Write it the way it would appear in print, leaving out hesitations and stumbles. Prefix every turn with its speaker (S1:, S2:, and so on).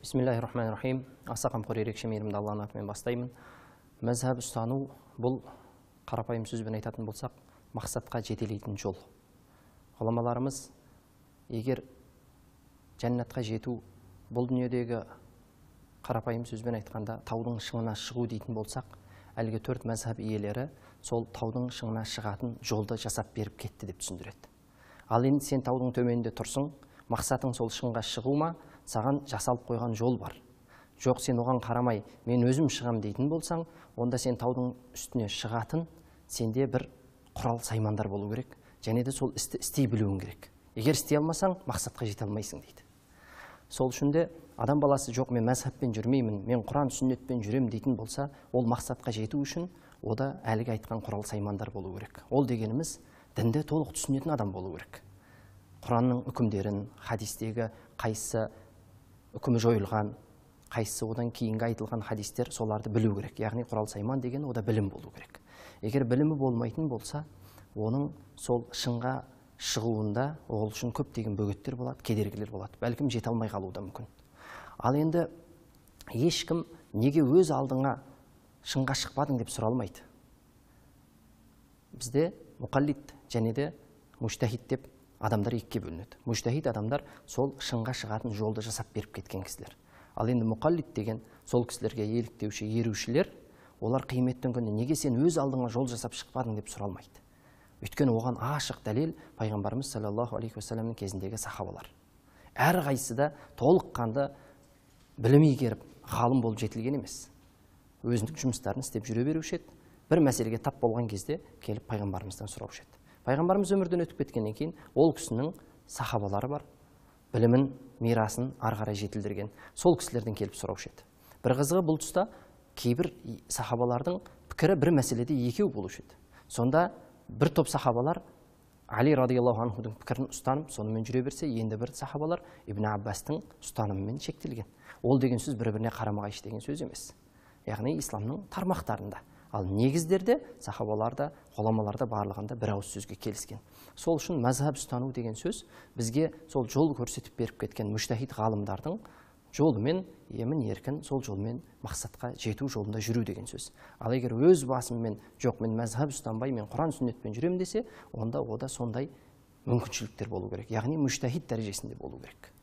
S1: Бисмиллахи-рахмани-рахим. Аса қамқор, ерекше мейірімді Алланың атымен бастаймын. Мәзһаб ұстану бұл қарапайым сөзбен айтатын болсақ, мақсатқа жетелейтін жол. Ғұламаларымыз егер жәннатқа жету бұл дүниедегі қарапайым сөзбен айтқанда таудың шыңына шығу дейтін болсақ, әлгі төрт мәзһаб иелері сол таудың шыңына шығатын жолды жасап беріп кетті деп түсіндіреді. Ал енді сен таудың төменінде тұрсың, мақсатың сол шыңға шығу ма, саған жасалып қойған жол бар. Жоқ, сен оған қарамай, мен өзім шығам дейтін болсаң, онда сен таудың үстіне шығатын сенде бір құрал саймандар болу керек, және де сол істі істей білуің керек. Егер істей алмасаң, мақсатқа жете алмайсың дейді. Сол үшін де адам баласы жоқ, мен мәзһабпен жүрмеймін, мен Құран сүннетпен жүрем дейтін болса, ол мақсатқа жету үшін ода әлгі айтқан құрал саймандар болу керек. Ол дегеніміз дінді толық түсінетін адам болу керек. Құранның үкімдерін, хадистегі қайсысы үкімі жойылған, қайсысы одан кейінгі айтылған хадистер, соларды білу керек. Яғни құрал сайман деген ода білім болу керек. Егер білімі болмайтын болса, оның сол шыңға шығуында ол үшін көптеген бөгеттер болады, кедергілер болады. Бәлкім жете алмай қалуы да мүмкін. Ал енді ешкім неге өз алдыңа шыңға шықпадың деп сұралмайды. Бізде мұқаллид және де мужтахид деп адамдар екіге бөлінеді. Мужтахид адамдар сол шыңға шығатын жолды жасап беріп кеткен кісілер. Ал енді мұқаллид деген сол кісілерге еліктеуші, ерушілер, олар қияметтің күні неге сен өз алдыңа жол жасап шықпадың деп сұралмайды. Өйткені оған ашық дәлел пайғамбарымыз саллаллаху алейхи уассаламның кезіндегі сахабалар. Әрқайсысы да толыққанды білім игеріп, ғалым болып жетілген емес. Өзінің жұмыстарын істеп жүре беруші еді. Бір мәселеге тап болған кезде келіп пайғамбарымыздан сұраушы еді. Пайғамбарымыз өмірден өтіп кеткеннен кейін ол кісінің сахабалары бар, білімін, мирасын ары қарай жетілдірген. Сол кісілерден келіп сұраушы еді. Бір қызығы бұл тұста кейбір сахабалардың пікірі бір мәселеде екеу болушы еді. Сонда бір топ сахабалар Али радиаллаху анхудың пікірін ұстанып, сонымен жүре берсе, енді бір сахабалар Ибн Аббастың ұстанымымен шектелген. Ол деген сөз бір-біріне қарама-қайшы деген сөз емес. Яғни исламның тармақтарында. Ал негіздерде сахабалар да, ғұламалар да барлығында бір ауыз сөзге келіскен. Сол үшін мәзһаб ұстану деген сөз бізге сол жол көрсетіп беріп кеткен мүжтәһид ғалымдардың жолымен емін еркін сол жолмен мақсатқа жету жолында жүру деген сөз. Ал егер өз басыммен жоқ, мен мәзһаб ұстанбай, мен Құран сүннетпен жүрем десе, онда ода сондай мүмкіншіліктер болу керек. Яғни мүжтәһид дәрежесінде болу керек.